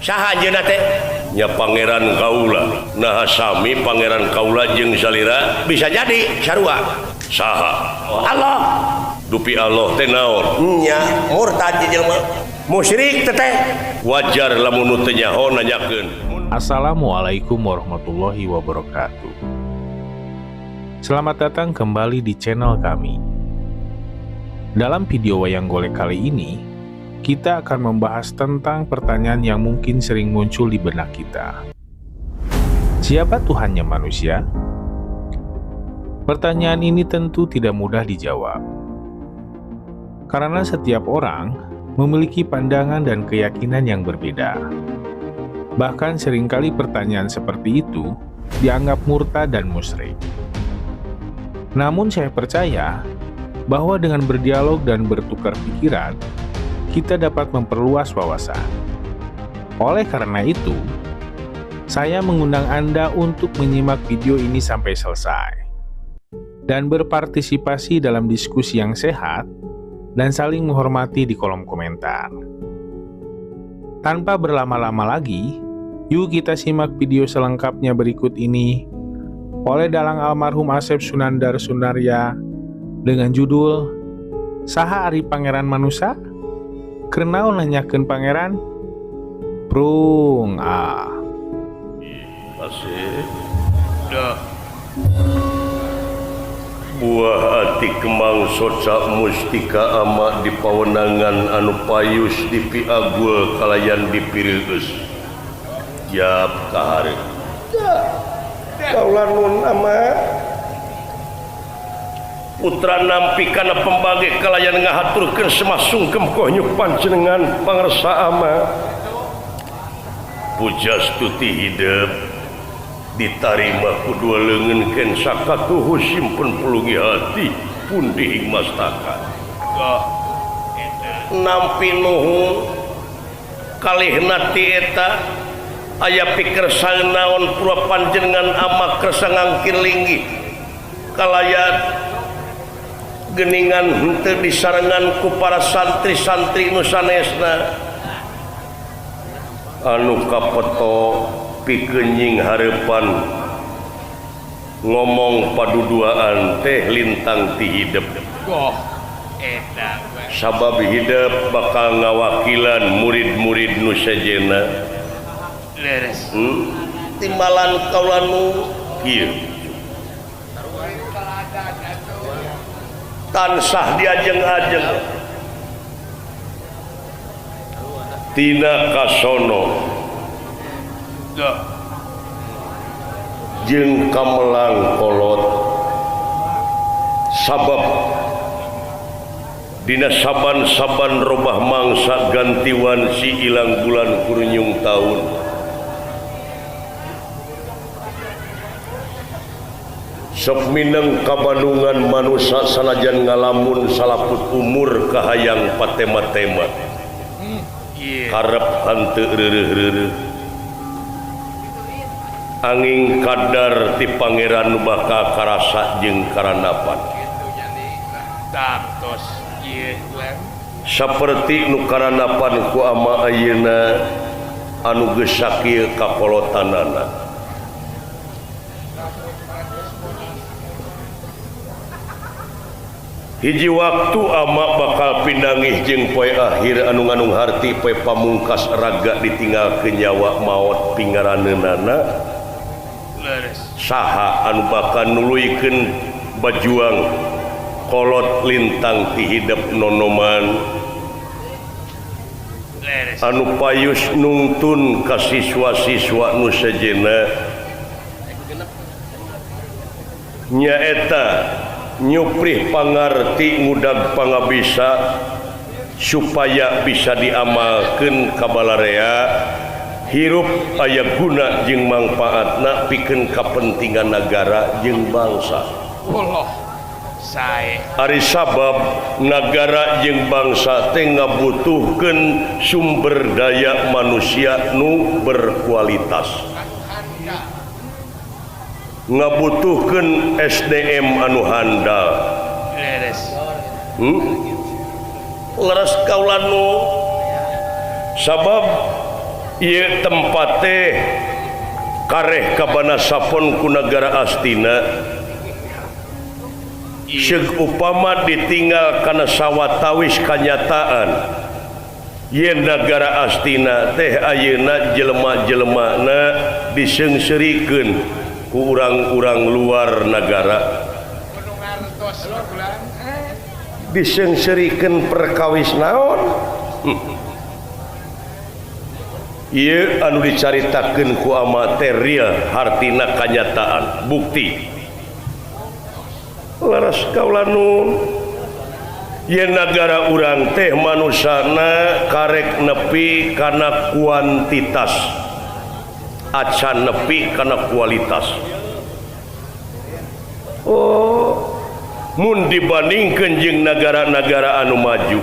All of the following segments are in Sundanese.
Saha anjeunna teh? Nya Pangeran Kaula. Naha sami Pangeran Kaula jeung salira? Bisa jadi sarua. Saha? Oh, Allah. Dupi Allah teh naon? Nya murtad jelema. Musyrik teh. Wajar lamun nu teu nyaho nanyakeun. Assalamualaikum warahmatullahi wabarakatuh. Selamat datang kembali di channel kami. Dalam video wayang golek kali ini, kita akan membahas tentang pertanyaan yang mungkin sering muncul di benak kita. Siapa Tuhannya manusia? Pertanyaan ini tentu tidak mudah dijawab. Karena setiap orang memiliki pandangan dan keyakinan yang berbeda. Bahkan seringkali pertanyaan seperti itu dianggap murtad dan musyrik. Namun saya percaya bahwa dengan berdialog dan bertukar pikiran, kita dapat memperluas wawasan. Oleh karena itu, saya mengundang Anda untuk menyimak video ini sampai selesai dan berpartisipasi dalam diskusi yang sehat dan saling menghormati di kolom komentar. Tanpa berlama-lama lagi, yuk kita simak video selengkapnya berikut ini oleh dalang almarhum Asep Sunandar Sunarya dengan judul Saha Ari Pangeran Manusa? Keur naon nanyakeun pangeran? Prung ah. Asik. Dah. Buah ati kemang soca mustika ama di pawenangan anu payus dipiagul kalayan dipireueus. Jap kahare. Kaula nun ama. Putra nampi kana pembagi kalayan ngahaturkeun semah sungkem konyuk panjenengan pangersa ama. Pujastuti hidup ditarima ku dua leungeun ken sakatuhu simpen pulungi hati pun dihing mastaka. Nampi nuhun kalihna ti eta aya pikersa naon pura panjenengan ama kersa ngangkir linggih kalayan geningan henteu disarengan ku para santri-santri nu sanesna anu kapeto pikeun hareupan ngomong paduduaan teh lintang ti hidep. Oh, eta. Sabab hidep bakal ngawakilan murid-murid nu sejenna. Leres. Timbalan kaula nu kieu tansah diajeng-ajeng tina kasono jeung kamelang kolot sabab dina saban-saban robah mangsa gantiwan si ilang bulan kurunyung taun sok mineng kabandungan manusa sanajan ngalamun salaput umur kahayang patema-tema karep henteu reureuh-reureuh angin kadar ti pangeran nu bakal karasa jeung karanapan saperti nu karanapan ku ama ayeuna anu geus sakieu kakolotanana. Hiji waktu ama bakal pinangih jeung poe akhir anu nganung harti poe pamungkas raga ditinggalkeun nyawa maot pingaraneunana. Saha anu bakal nuluykeun bajuang kolot lintang ti hidep nonoman anu payus nungtun ka siswa-siswa nu sejenna nyaeta nyuprih pangarti ngudag pangabisa supaya bisa diamalkeun ka balarea hirup aya guna jeung mangpaatna pikeun kapentingan nagara jeung bangsa. Allah sae. Ari sabab nagara jeung bangsa teh ngabutuhkeun sumber daya manusia nu berkualitas. Ngabutuhkeun SDM anu handal. Leres. Leres kaula nu sabab Ieu tempat teh kareh kabana sapon ku nagara Astina. Seug upama ditinggal kana sawatawis kanyataan yen nagara Astina teh ayeuna jelema-jelemana diseungseurikeun ku urang-urang luar nagara. Diseungseurikeun perkawis naon? Ieu anu dicaritakeun ku ama teh real hartina kanyataan bukti. Laras kaula nun yen nagara urang teh manusana karek nepi kana kuantitas acan nepi kana kualitas. Oh, mun dibandingkeun jeung nagara-nagara anu maju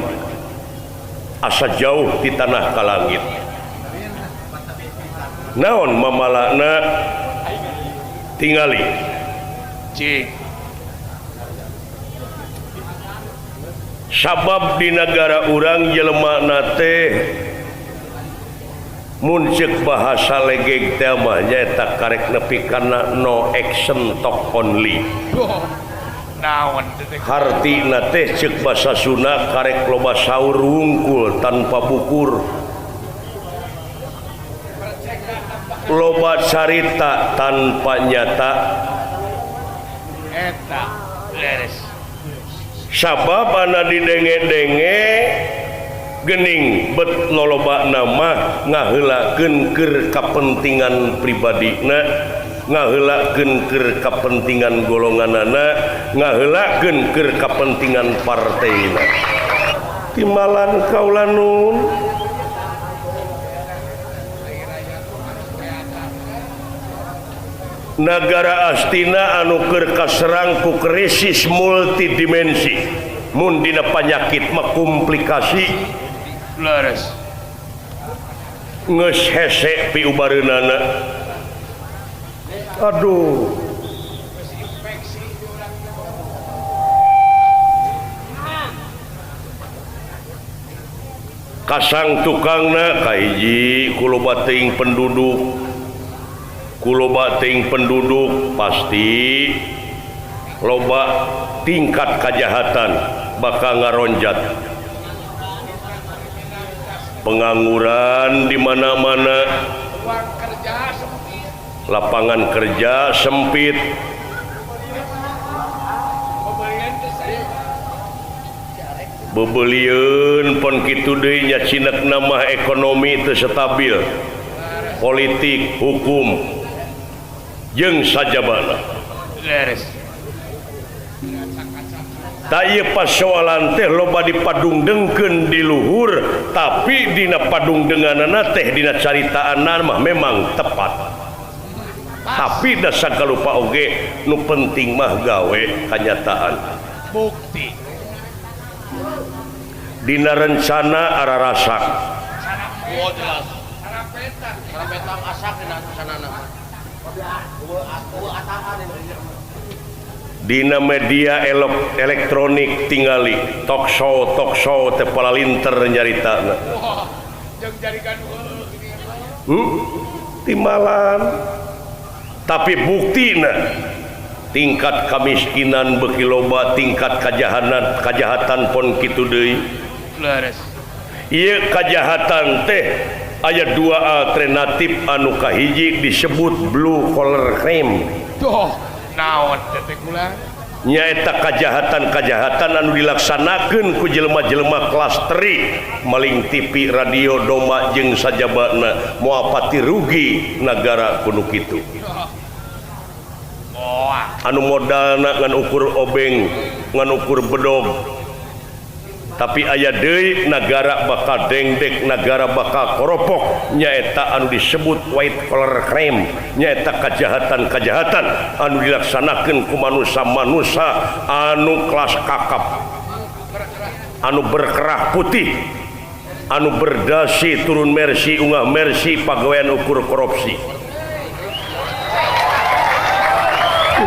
asa jauh di tanah ka langit. Naon mamalakna tingali cik sabab di nagara urang jelemana teh mun ceuk bahasa legeg teh mah nyaeta karek nepi kana no action talk only. Naon hartina teh ceuk basa Sunda karek loba saur wungkul tanpa bukur, loba carita tanpa nyata. Eta leres sabab ana didenge-denge gening bet loloba nama ngaheulakeun keur kapentingan pribadina, ngaheulakeun keur kapentingan golonganana, ngaheulakeun keur kapentingan parteina. Timbalan kaula nun nagara Astina anu keur kaserang ku krisis multidimensi mun dina panyakit mah komplikasi leres geus hese piubareunana. Aduh, kasang tukangna kahiji ku loba teuing penduduk, ku loba teuing penduduk pasti loba tingkat kejahatan bakal ngaronjat, pengangguran di mana-mana, lapangan kerja sempit, bebelieun pon kitu deui nya cinekna mah ekonomi teu stabil, politik, hukum jeung sajabana. Leres ta ieu pasoalan teh loba dipadungdengkeun di luhur, tapi dina padungdenganana teh dina caritaanna mah memang tepat. Tapi dasar kalupa oge nu penting mah gawe kanyataan bukti dina rencana ararasak. Dina media elektronik tingali talk show teh palalinter nyaritana. Timbalan tapi buktina tingkat kemiskinan beuki loba, tingkat kajahatan pon kitu deui. Leres ieu kajahatan teh aya dua alternatif anu kahiji disebut blue collar crime. Tuh, naon teh kula? Nyaeta kajahatan-kajahatan anu dilaksanakeun ku jelema-jelema kelas teri, maling TV, radio, domba jeung sajabana, moal pati rugi nagara kudu kitu. Anu modalna ngan ukur obeng, ngan ukur bedog. Tapi aya deui nagara bakal dengdek, nagara bakal koropok, nyaeta anu disebut white collar crime, nyaeta kejahatan-kejahatan anu dilaksanakeun ku manusia-manusia anu kelas kakap, anu berkerah putih, anu berdasi turun mersi ungah mersi pagawean ukur korupsi.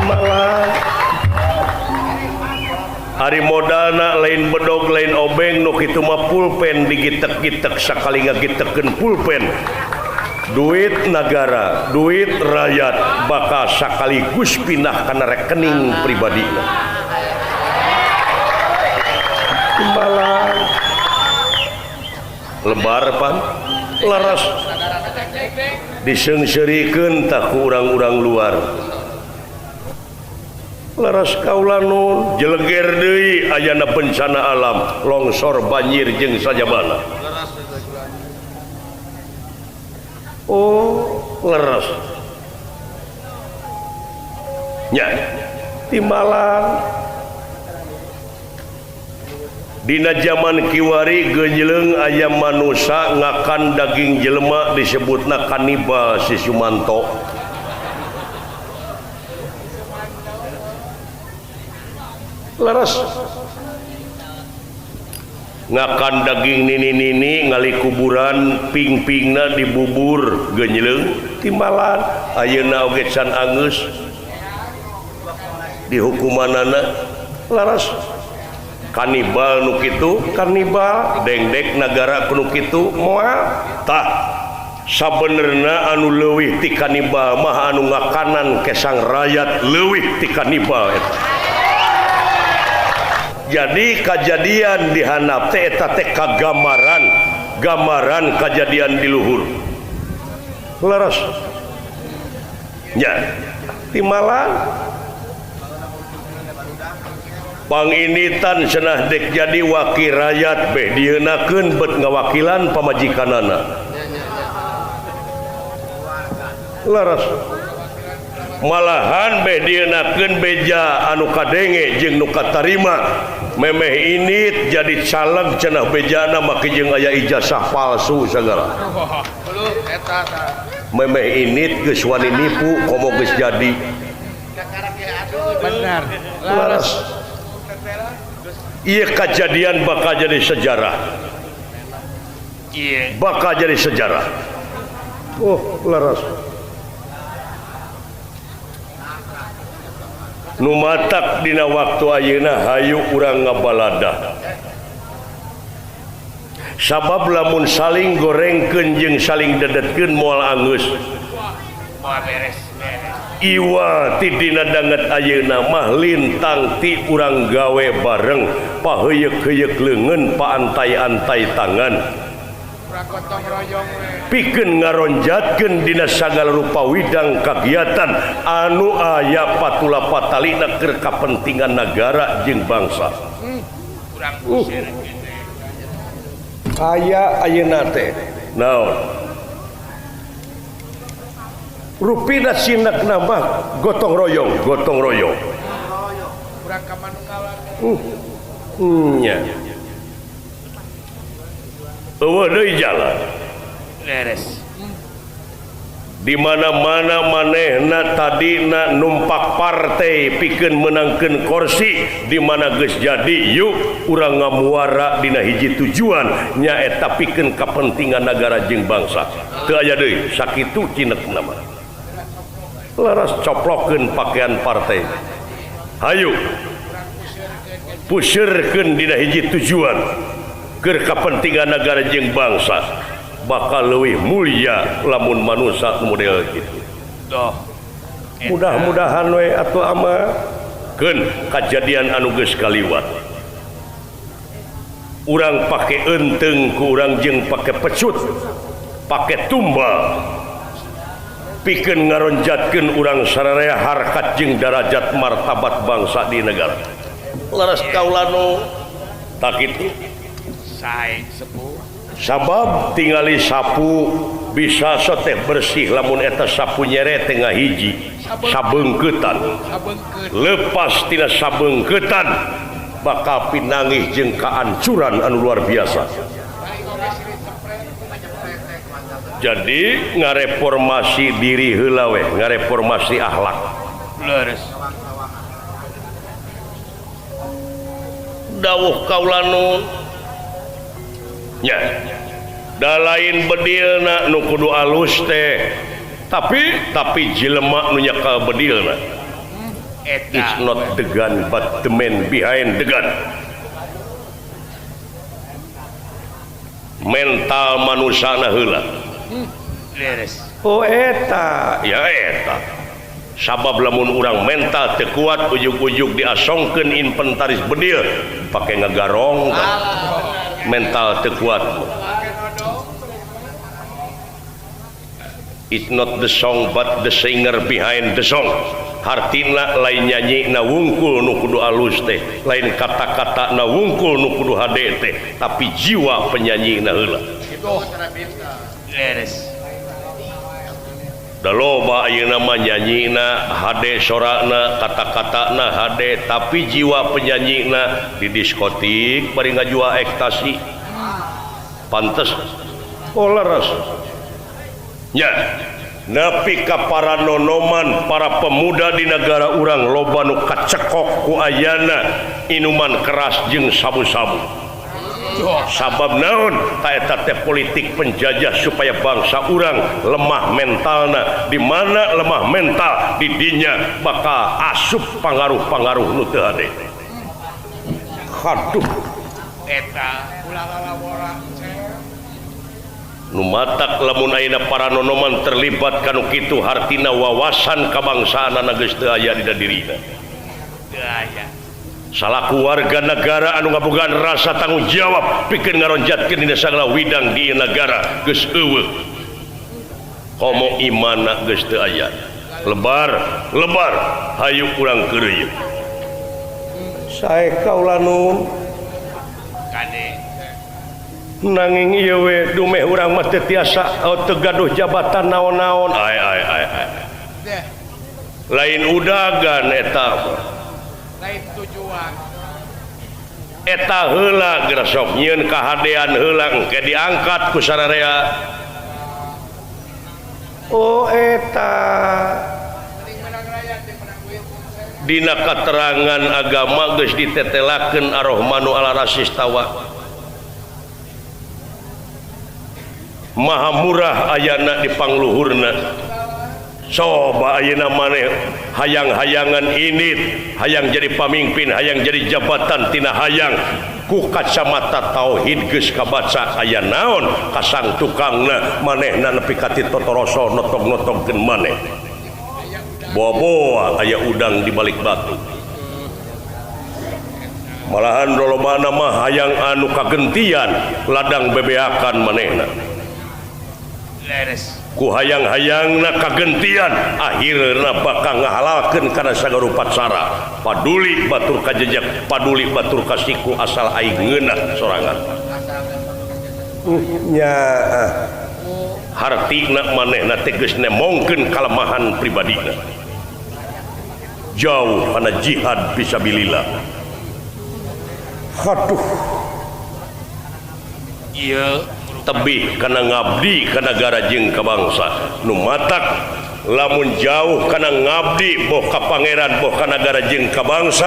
Malah ari modalna lain bedog lain obeng, nu kitu mah pulpen digitek-gitek sakali ngagitekkeun pulpen Duit negara, duit rakyat bakal sakaligus pindah kana rekening pribadina. Timbalan lebar pan laras diseungseurikeun tah ku urang-urang luar. Laras kaula nun jeleger deui ayana bencana alam, longsor, banjir jeung sajabana. Oh, leres. Nya, timbalan. Dina zaman kiwari geujleung aya manusa ngakan daging jelema disebutna kanibal si Sumanto. Leres. Ngakan daging nini-nini ngali kuburan ping-pingna dibubur geunjleung timbalan ayeuna oge can anggeus dihukumanana laras kanibal nu kitu kanibal dengdek nagara nu kitu moal tah sabenerna anu leuwih ti kanibal mah anu ngakanan kesang rakyat leuwih ti kanibal eta. Jadi kejadian di handap teh eta teh kagamaran, gambaran kejadian di luhur. Leres. Nya, timbalan panginitan cenah dek jadi wakil rakyat beh dieunakeun bet ngawakilan pamajikanana. Leres. Malahan beh dieunakeun beja anu kadenge jeung nu katarima. Memeh ini jadi caleg cenah bejana make jeung aya ijazah palsu sagala. Memeh ini geus wani nipu komo geus jadi. Benar. Laras. Ieu kajadian bakal jadi sejarah. Bakal jadi sejarah. Oh, laras. Nu matak dina waktu ayeuna hayu urang ngabalada. Sabab lamun saling gorengkeun jeung saling dedetkeun moal anggeus. Moal beres. Iwa ti dina danget ayeuna mah lintang ti urang gawe bareng, paheuyeuk-heuyeuk leungeun, paantai-antai tangan. Pikeun ngaronjatkeun dina sagala rupa widang kagiatan anu aya patula patalina keur kapentingan nagara jeung bangsa. Aya ayeuna teh naon? Rupina sinekna mah gotong royong, gotong royong. Urang ka manunggalan. Nya. Eueuh deui jalan. Leres. Di mana-mana manehna tadina numpak partai pikeun meunangkeun kursi, di mana geus jadi yuk urang ngamuara dina hiji tujuan nyaeta pikeun kapentingan nagara jeung bangsa. Teu aya deui sakitu cinekna mah. Laras coplokeun pakaian partai. Hayu puseurkeun dina hiji tujuan keur kapentingan nagara jeung bangsa. Bakal leuwih mulia lamun manusia model gitu. Mudah-mudahan we atuh ama keun kajadian anu geus kaliwat. Urang pake eunteng ku urang jeung pake pecut, pake tumbal. Pikeun ngaronjatkeun urang sararea harkat jeung darajat martabat bangsa di negara. Laras kaula nu tak kitu. Sae sepuh. Sabab tingali sapu bisa soteh bersih lamun eta sapu nyere teh ngahiji sabengkeutan lepas tina sabengkeutan bakal pinangih jeung kaancuran anu luar biasa. Jadi ngareformasi diri heula we, ngareformasi akhlak. Leres. Dawuh kaula nu nya da lain bedilna nu kudu alus teh tapi jelema nu nyekal bedilna. It's not the gun but the man behind the gun. Mental manusana heula. Leres. Oh eta ya eta sabab lamun urang mental teu kuat ujug-ujug diasongkeun inventaris bedil pake ngagarong mental teu kuat. It's not the song but the singer behind the song. Hartina lain nyanyi na wungkul nu kudu alus teh, lain kata-kata na wungkul nu kudu hade teh, tapi jiwa penyanyi na heula. Leres. Da loba ayeuna mah nyanyina hade sorana, kata-katana hade, tapi jiwa penyanyina di diskotik bari ngajua ekstasi. Pantes. Oh leres. Ya, nepi ka para nonoman, para pemuda di negara urang loba nu kacekok ku ayana inuman keras jeung sabu-sabu. Sabab naon? Ta eta teh politik penjajah supaya bangsa urang lemah mentalna. Di mana lemah mental di dinya bakal asup pangaruh-pangaruh nu teu hade. Haduh. Eta ulah lalawora. Nu matak lamun ayeuna para nonoman terlibat kanu kitu hartina wawasan kabangsaanana geus teu aya dina dirina. Teu aya. Salaku warga negara anu ngabogaan rasa tanggung jawab pikeun ngaronjatkeun dina sagala widang di negara geus eueuh. Komo imana geus teu aya. Lebar, lebar hayu urang keureuyeun. Sae kaula nun. Kade. Nanging ieu we dumeh urang mah teu tiasa teu gaduh jabatan naon-naon. Ai ai ai ai. Lain udagan eta mah. Lain tujuan. Eta heula geura sok nyieun kahadean heula engke diangkat ku sararea. Oh eta. Dina katerangan agama geus ditetelakeun Ar-Rahmanu ala rasistawa. Maha murah ayana di pangluhurna. Coba ayeuna maneh hayang-hayangan init, hayang jadi pamimpin, hayang jadi jabatan tina hayang ku kacamata tauhid geus kabaca aya naon kasang tukangna manehna nepi ka ti totoroso notog-notogkeun maneh. Boa-boa aya udang di balik batu. Malahan lolobana mah hayang anu kagentian ladang bebeakan manehna. Leres. Ku hayang-hayangna kagentian akhirna bakal ngahalalkeun kana sagarupa cara. Paduli batur kajejek, paduli batur kasiku asal aing ngeunah sorangan. Nya hartina manehna teh geus nemongkeun kalemahan pribadina. Jauh kana jihad fisabilillah. Haduh. Ieu tebih kana ngabdi ka nagara jeung ka bangsa. Nu matak lamun jauh kana ngabdi boh ka pangeran boh ka nagara jeung ka bangsa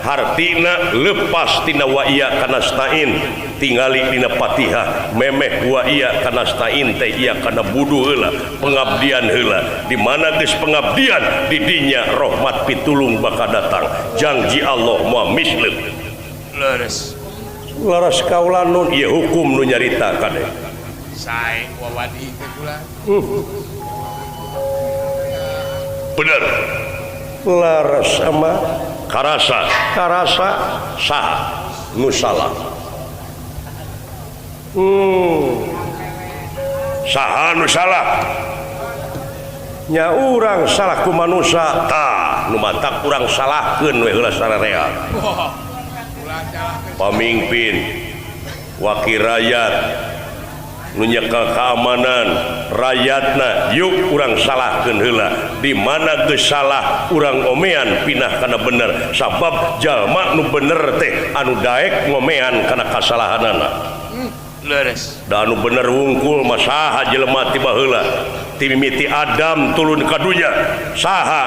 hartina lepas tina wa iya kanastain tingali dina Fatihah memeh wa iya kanastain teh iya kana buduh heula pengabdian heula. Di mana geus pengabdian di dinya rahmat pitulung bakal datang. Janji Allah moal misleuk. Leres. Laras kaula nun ieu hukum nu nyarita kade. Sae wawadi teh kula. Bener. Laras sama karasa, karasa saha nu salah. Saha nu salah? Nya urang salah ku manusa tah nu matak urang salahkeun we heula sararea. Pamimpin, wakil rakyat, nu nyekel keamanan rakyatna, yuk urang salahkeun heula. Di mana geus salah urang omean pinah kana bener, sabab jalma nu bener teh anu daek ngomean kana kasalahanana. Leres. Da anu bener wungkul mah saha jelema ti baheula, ti mimiti Adam turun ka dunya, saha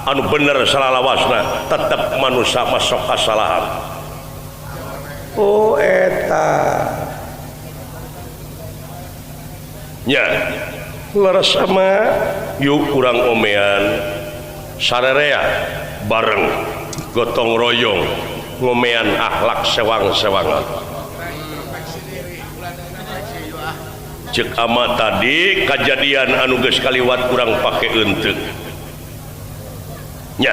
anu bener salalawasna, tetep manusia masuk kasalahan. Oh eta nya leres sama yuk urang omean sarerea bareng gotong royong ngomean akhlak sewang-sewangan. Cek ama tadi kajadian anu geus kaliwat kurang pake eunteuk. Nya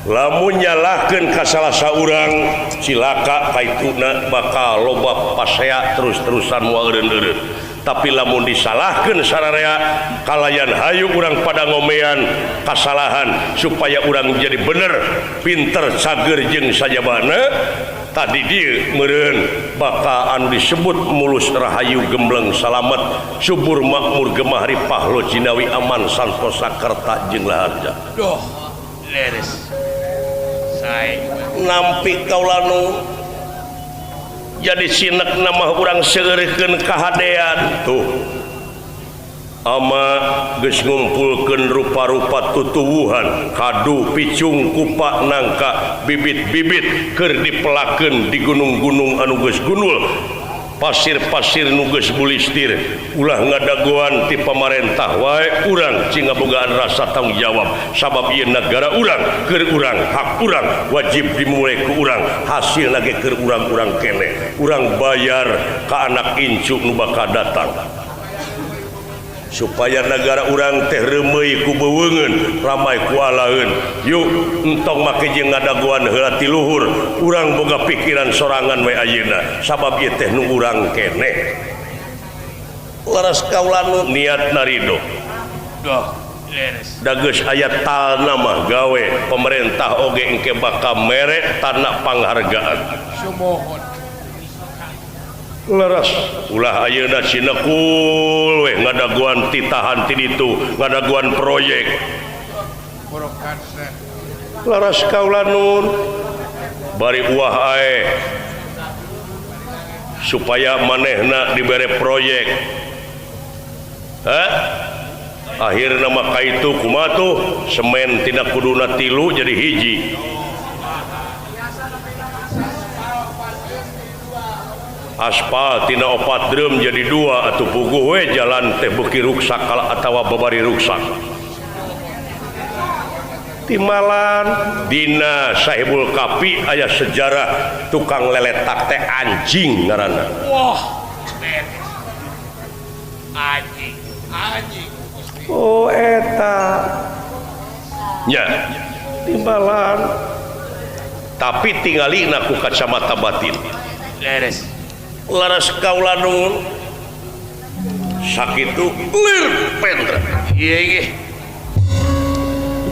lamun nyalahkeun ka salah saurang cilaka kaituna bakal loba pasea terus-terusan moal eureun-eureun. Tapi lamun disalahkeun sararea kalayan hayu urang pada ngomean kasalahan supaya urang jadi bener pinter cager jeung sajabana tadi dieu meureun bakal anu disebut mulus rahayu gembleng salamet subur makmur gemah ripah lo jinawi aman santosa kerta jeung laharja. Duh leres sae nampi kaula nu jadi sinek nama urang seureurkeun kahadean tuh ama geus ngumpulkeun rupa-rupa tutuwuhan kadu picung kupa nangka bibit-bibit keur dipelakeun di gunung-gunung anu geus gundul pasir-pasir nu geus bulistir ulah ngadagoan ti pamarentah wae urang cing ngabogaan rasa tanggung jawab sabab ieu nagara urang keur urang hak urang wajib dimulai ku urang hasilna ge keur urang-urang keneh urang bayar ka anak incu nu bakal datang supaya negara urang teh reumeuy ku beuweungeun ramai ku alaeun yuk entong make jeung ngadagoan heula ti luhur urang boga pikiran sorangan we ayeuna sabab ieu teh nu urang keneh laras kaula nu niat narido. Duh leres da geus aya talna mah gawe pemerintah oge engke bakal mere tanda panghargaan sumuhun. Leres ulah ayeuna cinekul weh ngadaguan titahan ti ditu ngadaguan proyek laras kaula nun bari uah ae supaya manehna dibere proyek. Hah? Akhirna mah kaitu kumaha tuh semen tina kuduna tilu jadi hiji. Aspal tina 4 drum jadi 2 atuh puguh we jalan teh beuki ruksak atawa babari ruksak. Timalan dina Sahibul Kapi aya sejarah tukang leletak teh anjing ngaranna. Wah, anjing, anjing. Oh eta. Nya, timbalan. Tapi tingalina ku kacamata batin. Leres. Laras kaula nun sakitu lir pentra. Ieu ge.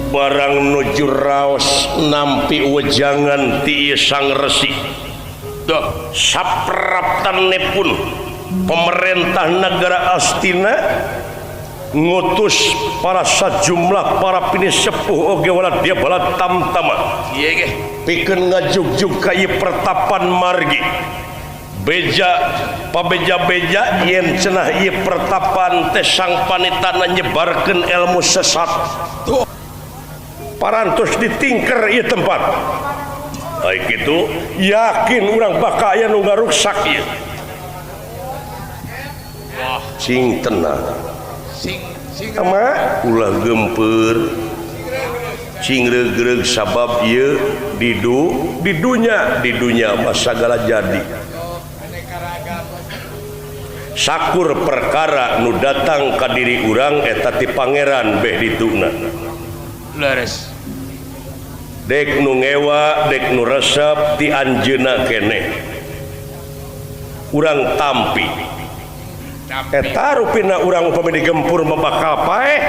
Barang nuju raos nampi wejangan ti sang resi. Duh, sapraptane pun pemerintah negara Astina ngutus para sajumlah para pinisepuh oge wala dia bala tamtama. Ieu ge. Pikeun ngajugjug ka ieu pertapan margi. Beja pabeja-beja yen cenah ieu pertapan teh sang panitana nyebarkeun ilmu sesat. Tuh. Parantos ditingker ieu tempat. Baik itu yakin urang bakal aya nu ngaruksak ieu. Wah, sing tenang. Sing sing ama ulah gempeur. Cing regreg sabab ieu di dunya mah sagala jadi. Sakur perkara nu datang ka diri urang eta ti pangeran beh dituna. Leres. Dek nu ngewa, dek nu resep ti anjeunna keneh. Urang tampi. Eta rupina urang upami digempur mah bakal paeh.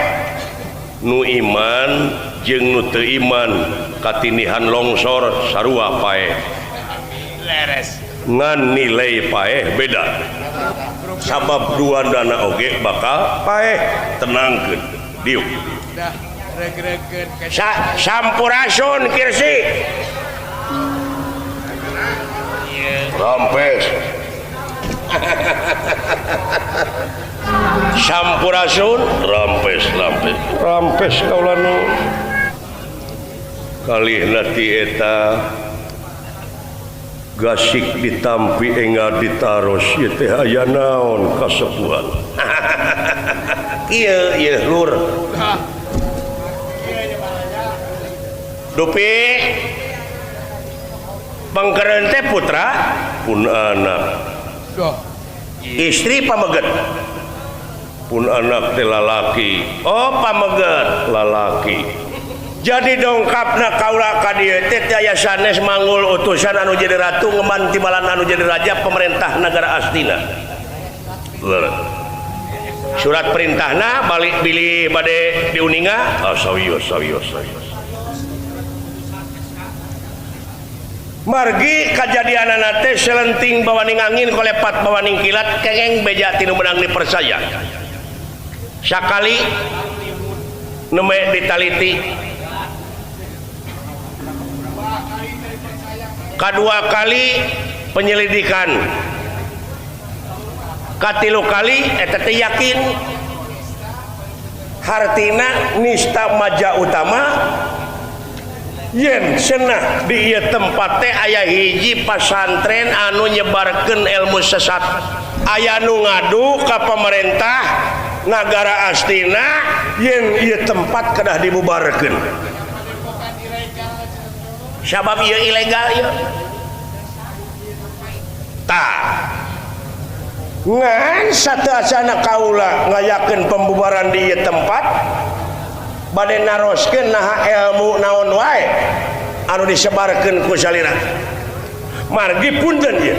Nu iman jeung nu teu iman katinihan longsor sarua paeh. Leres. Ngan nilai paeh beda. Sabab dua dana oge bakal paeh tenangkeun diuk. Dah regregen sampurasun kirsi. Rampes. Sampurasun rampes rampes. Rampes kaula nu kalihna ti eta gasik ditampi enggal ditaros ieu teh aya naon kasepuhan. Ieu ieu lur. Dupi pangkeureun teh putra pun anak. Istri pameget. Pun anak teh lalaki. Oh pameget lalaki. Jadi dongkapna kaula ka dieu teh teu aya sanes manggul utusan anu jadi ratu ngeman timbalan anu jadi raja pemerintah negara Astina. Surat perintahna balik bilih bade diuninga. Ah sawios sawios sawios. Margi kajadianana teh selenting bawaning angin kolepat bawaning kilat kengeng beja tinu menang dipercaya. Sakali neme ditaliti. Kadua kali penyelidikan. Katilu kali eta teh yakin. Hartina nista maja utama yen cenah di ieu tempat teh aya hiji pasantren anu nyebarkeun ilmu sesat. Aya nu ngadu ka pemerintah nagara Astina yen ieu tempat kedah dibubarkeun. Sabab ieu ilegal ieu. Tah. Ngan sateuacanna kaula ngayakeun pembubaran di ieu tempat bade naroskeun naha ilmu naon wae anu disebarkeun ku salira. Margi punten ieu.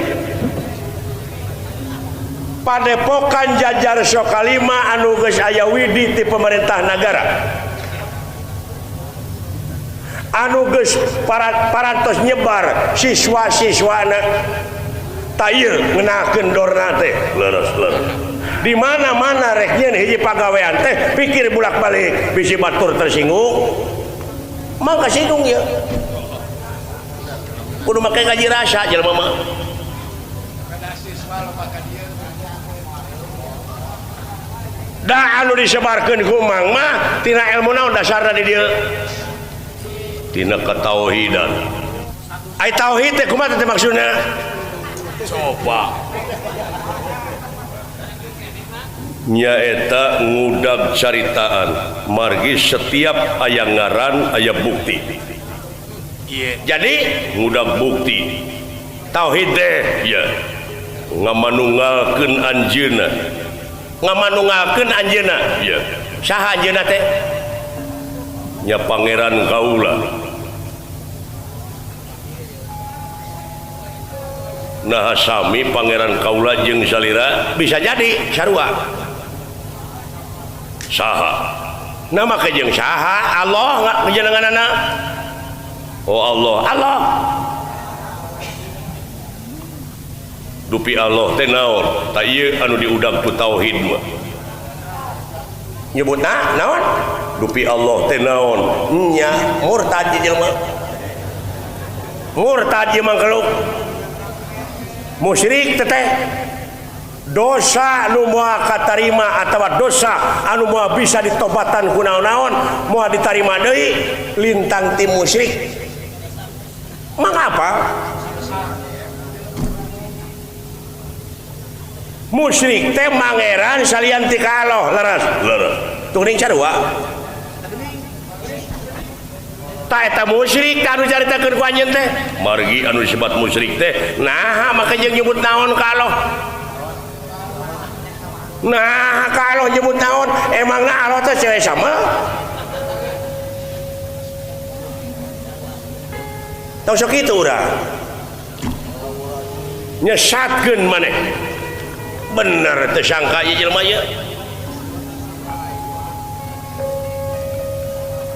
Padepokan Jajar Sokalima anu geus aya widi ti pemerintah nagara. Anu geus parantos nyebar siswa-siswana tayeu ngenakeun dorna teh. Leres leres. Di mana-mana rek nyeun hiji pagawean teh pikir bolak-balik bisi batur tersinggung. Mangka singgung ieu. Kudu make gaji rasa jelema mah. Da anu disebarkeun ku Mang mah tina ilmu naon dasarna di dieu? Tina katauhidan. Ai tauhid teh kumaha teh maksudna? Coba. Nyaeta ngudag caritaan margi setiap aya ngaran aya bukti. Jadi ngudag bukti tauhid teh ya ngamanunggalkeun anjeunna. Ngamanunggalkeun anjeunna ya. Saha anjeunna teh? Nya pangeran kaula. Nah sami pangeran kaula jeung salira bisa jadi sarua. Saha nama kejeng saha Allah ngejenenganana. Oh Allah Allah dupi Allah teh naon ta ieu anu diudag ku tauhid mah nyebutna naon dupi Allah teh naon nya murtad jelema murtad ieu mangkeluk musyrik teteh dosa anu moal katarima atawa dosa anu moal bisa ditobatan ku naon-naon moal ditarima deui lintang ti musyrik. Mangapa musyrik teh mangeran salian ti ka Allah leres leres turing sarua ta eta musyrik anu caritakeun ku anjeun teh margi anu disebat musyrik teh naha make jeung nyebut naon ka Allah. Nah kalau nyebut naon emangna Allah teh cewek sama tong sok kitu urang nyesatkeun maneh bener teu sangka ieu jelema ieu.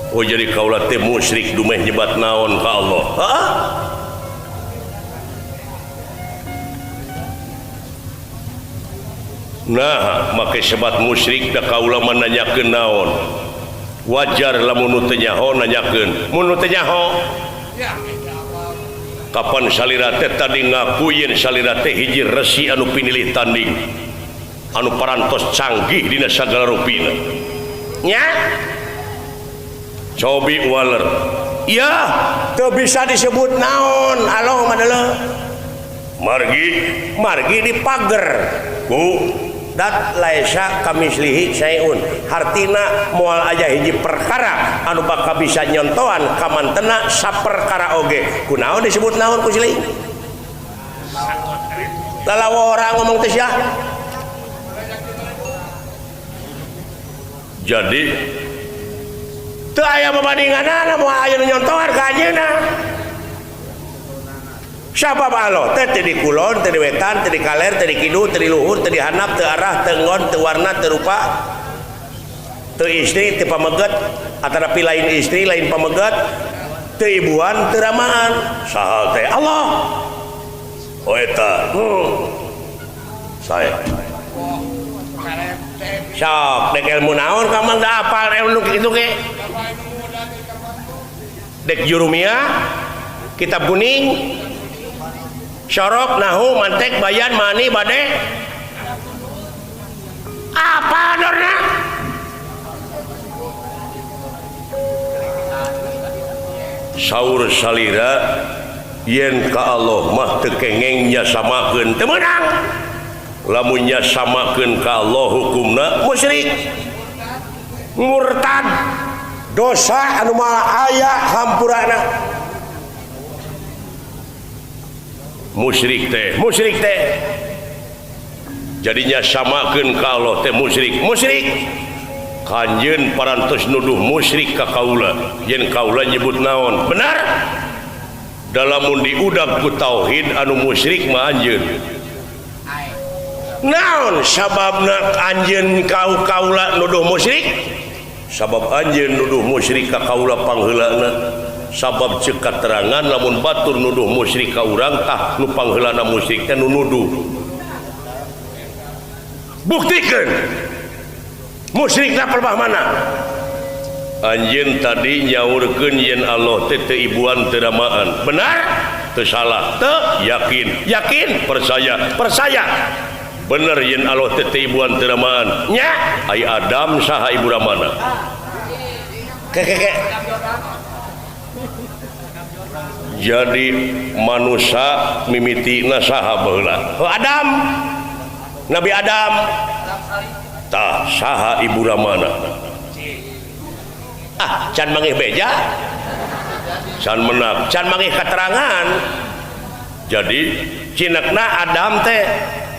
Oh jadi kaula teh musyrik dumeh nyebat naon ka Allah. Heeh. Nah make sebat musyrik da kaula mah nanyakeun naon. Wajar lamun nu teu nyaho nanyakeun. Mun nu teu nyaho kapan salira teh tadi ngaku yen salira teh hiji resi anu pinilih tanding anu parantos canggih dina sagala rupina. Nya cobi waler. Ya teu bisa disebut naon Allah mah deuleu. Margi margi dipager ku dat laisa kamislihi syai'un hartina moal aya hiji perkara anu bakal bisa nyontohan kamantena saperkara oge kunaon disebut naon ku siling lalawa orang ngomong teh sia Jadi teu aya babandinganana moal aya nu nyontohan ka anjeunna. Sabab Allah teh teu di kulon, teu di wetan, teu di kaler, teu di kidul, teu di luhur, teu di handap, teu arah, teu nggon, teu warna, teu rupa, teu istri, teu pameget, atanapi lain istri, lain pameget, teu ibuan, teu ramaan. Saha teh Allah. Oh eta. Saya. Sok dek ilmu naon ka mah da apal ilmu kitu ge. Dek jurumia, kitab kuning, syaraf, nahu, mantek, bayan, mani, bade. Apa dorna? Saur salira yen ka Allah mah teu kengeng nya samakeun teu meunang. Lamun nya samakeun ka Allah hukumna musyrik. Murtad. Dosa anu moal aya hampurana. Musyrik teh, musyrik teh. Jadinya samakeun ka Allah teh musyrik, musyrik. Kanjeun parantos nuduh musyrik ka kaula, yen kaula nyebut naon? Benar. Dalamun diudag ku tauhid anu musyrik mah anjeun. Naon sababna anjeun kau kaula nuduh musyrik? Sabab anjeun nuduh musyrik ka kaula pangheulana. Sabab ceuk katerangan lamun batur nuduh musyrik ka urang tah nu pangheulana musyrik teh nu nuduh. Buktikeun musyrikna pelbah mana? Anjeun tadi nyaurkeun yen Allah teh teu ibuan teu ramaan. Benar? Teu salah. Teu yakin. Yakin percaya. Percaya. Bener yen Allah teh teu ibuan teu ramaan. Nya ai Adam saha ibu ramana? Kekeke. Jadi manusia mimitina saha baheula? Oh, Adam. Nabi Adam. Tah saha ibu ramana? Ah, can mangih beja. Can menak, can mangih katerangan. Jadi cinakna Adam teh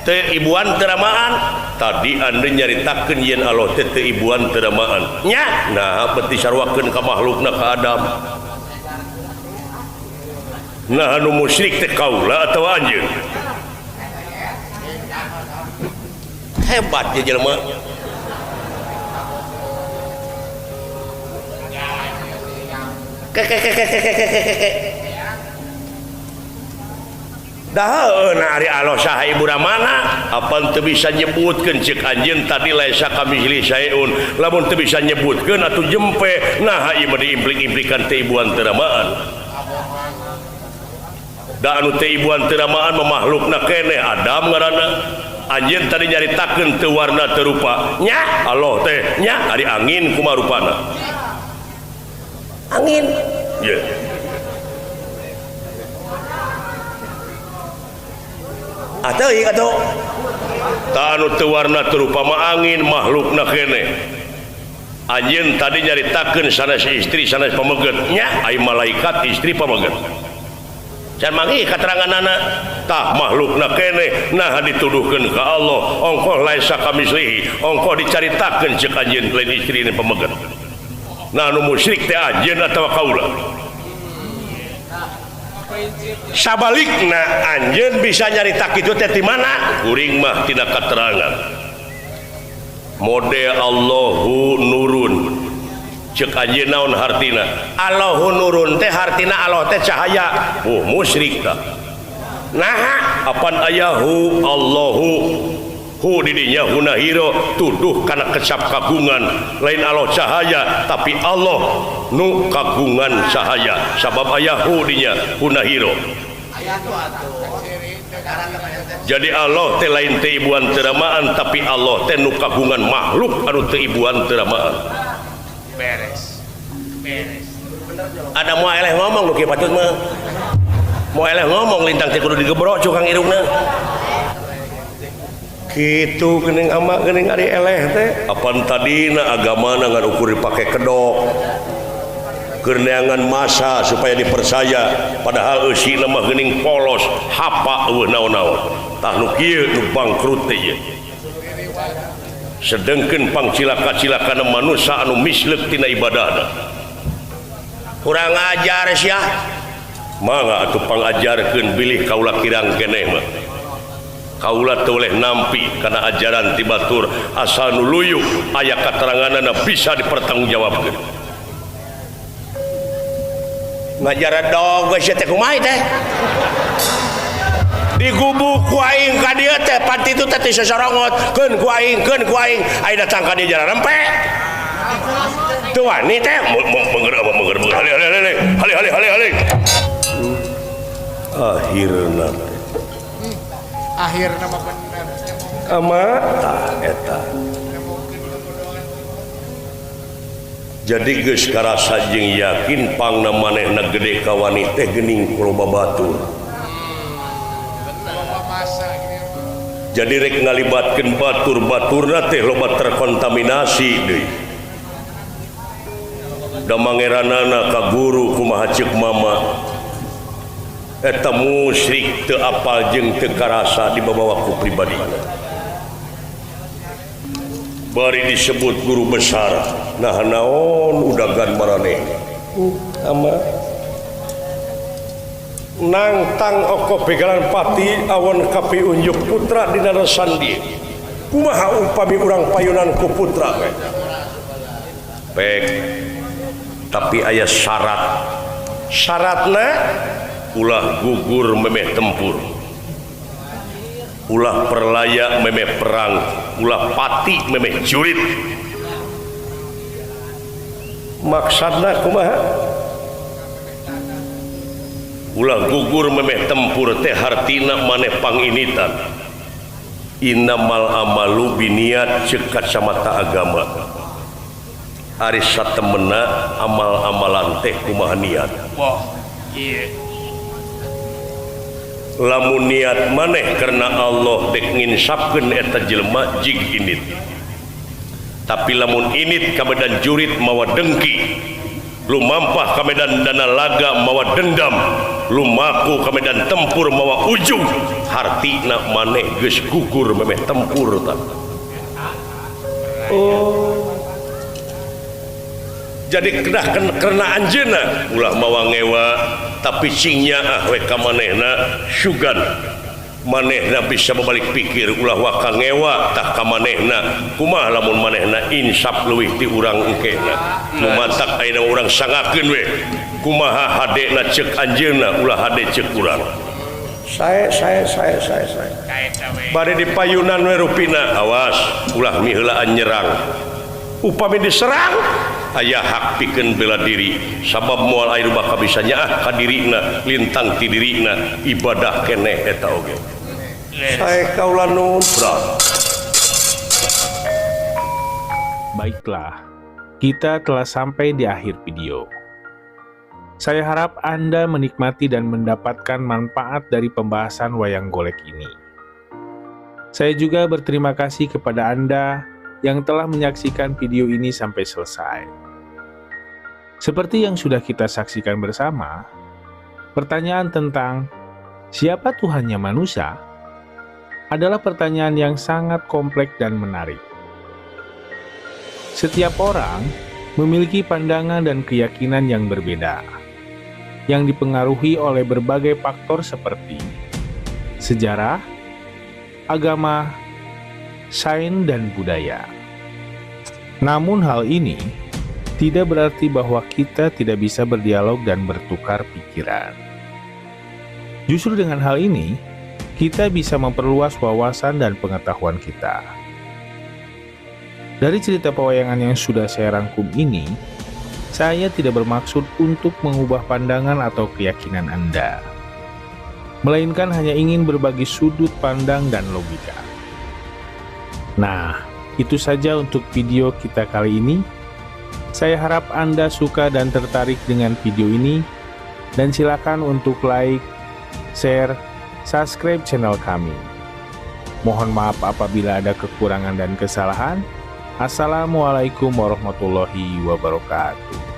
teu ibuan teu ramaan. Tadi anda nyaritakeun yen Allah teh teu ibuan teu ramaan. Nya, nah beuti sarwakeun ka makhlukna ka Adam. Nah anu musyrik teh kaula atawa anjeun? Hebat ya jelema. Kekekekekekekeke. Dah na ari Allah saha ibu ramana? Apan teu bisa nyebutkeun ceuk anjeun tadi laisa kamitsli syai'un. Lamun teu bisa nyebutkeun atuh jempe. Nah ieu mah diimplik-implikan teh ibuan teu ramaan. Da anu teh ibuan teu ramaan mah makhlukna keneh Adam ngaranna. Anjeun tadi nyaritakeun teu warna teu rupa. Nya Allah teh nya ari angin kumaha rupana? Angin. Ye. Atuh ieu atuh. Ta anu teu warna teu rupa mah angin makhlukna keneh. Anjeun tadi nyaritakeun sanes istri sanes pameget. Nya ai malaikat istri pameget. Can manggih kateranganana tah makhlukna keneh nah dituduhkeun ka Allah ongkoh laisa kamislihi ongkoh dicaritakeun ceuk anjeun lain istri ni pameget. Nah anu musyrik teh anjeun atawa kaula? Sabalikna anjeun bisa nyarita kitu teh ti mana? Kuring mah tina katerangan. Mode Allahu nurun. Ceuk anjeun naon hartina? Allahu nurun teh hartina Allah teh cahaya. Oh musyrik tah. Naha apan ayahu Allahu hu didinya hunahiro tuduh kana kecap kagungan lain Allah cahaya tapi Allah nu kagungan cahaya sabab ayahu dinya hunahiro. Jadi Allah teh lain teu ibuan teu ramaan tapi Allah teh nu kagungan makhluk anu teu ibuan teu ramaan. Beres. Beres. Ada moal eleh ngomong nu kieu patut mah. Moal eleh ngomong lintang teh kudu digebrok cukang irungna. Kitu geuning ama geuning ari eleh teh. Apan tadina agamana ngan ukur dipake kedok. Keur neangan masa supaya dipercaya padahal eusina mah geuning polos hapa eueuh naon-naon. Tah nu kieu nu bangkrut teh ieu. Sedengkeun pangcilaka-cilakana manusia anu misleuk tina ibadahna. Kurang ajar sia. Mangga atuh pangajarkeun bilih kaula kirang keneh mah. Kaula teu oleh nampi kana ajaran ti batur asal nu luyu aya kateranganana bisa dipertanggungjawabkeun. Ngajaran dog geus teh kumaha teh? Digubuk ku aing ka dieu teh panti itu teh sasarongot keun ku aing aing datang ka dieu jalan rempe. Teu wani teh meunger hale hale hale hale hale hale hale. Akhirna akhirna mah bener. Ama tah eta. Jadi geus karasa jeung yakin pangna manehna gede ka wani teh geuning ku loba batur. Jadi rek ngalibatkeun batur-baturna teh loba terkontaminasi deui. Da mangeranana ka guru kumaha ceuk mama. Eta musyrik teu apal jeung teu karasa dibabawa ku pribadina. Bari disebut guru besar, nah naon udagan maraneh. Ama nangtang oko begalan pati awon kapi unjuk putra dina sandi. Kumaha upami urang payunan ku putra we? Pek tapi aya syarat. Syaratna ulah gugur memeh tempur, ulah perlaya memeh perang, ulah pati memeh jurit. Maksudna kumaha? Ulah gugur memeh tempur teh hartina maneh panginitan. Innamal amalu biniat ceuk kacamata agama. Ari satemena amal-amalan teh kumaha niat. Wah, iya. Lamun niat maneh karena Allah dek nginsapkeun eta jelema jig init. Tapi lamun init ka medan jurit mawa dengki, lumampah ka medan dana laga mawa dendam, lumaku ka medan tempur mawa ujung, hartina maneh geus gugur memeh tempur tah. Oh. Jadi kedah karena anjeunna ulah mawa ngewa tapi cingnya ah we ka manehna sugan manehna bisa membalik pikir ulah waka ngewa tah ka manehna kumaha lamun manehna insaf leuwih ti urang engkehna nu matak ayeuna urang sangakeun we kumaha hadena ceuk anjeunna ulah hade ceuk urang. Sae sae sae sae sae bari dipayunan we rupina awas ulah miheulaan nyerang upami diserang aya hak pikeun bela diri sabab moal aya bakal bisa nyaah ka dirina lintang ti dirina ibadah keneh eta oge. Sae kaula nuhun. Baiklah, kita telah sampai di akhir video. Saya harap Anda menikmati dan mendapatkan manfaat dari pembahasan wayang golek ini. Saya juga berterima kasih kepada Anda yang telah menyaksikan video ini sampai selesai. Seperti yang sudah kita saksikan bersama, pertanyaan tentang siapa Tuhannya manusia adalah pertanyaan yang sangat kompleks dan menarik. Setiap orang memiliki pandangan dan keyakinan yang berbeda, yang dipengaruhi oleh berbagai faktor seperti sejarah, agama, sains, dan budaya. Namun hal ini tidak berarti bahwa kita tidak bisa berdialog dan bertukar pikiran. Justru dengan hal ini, kita bisa memperluas wawasan dan pengetahuan kita. Dari cerita pewayangan yang sudah saya rangkum ini, saya tidak bermaksud untuk mengubah pandangan atau keyakinan Anda, melainkan hanya ingin berbagi sudut pandang dan logika. Nah, itu saja untuk video kita kali ini. Saya harap Anda suka dan tertarik dengan video ini, dan silakan untuk like, share, subscribe channel kami. Mohon maaf apabila ada kekurangan dan kesalahan. Assalamualaikum warahmatullahi wabarakatuh.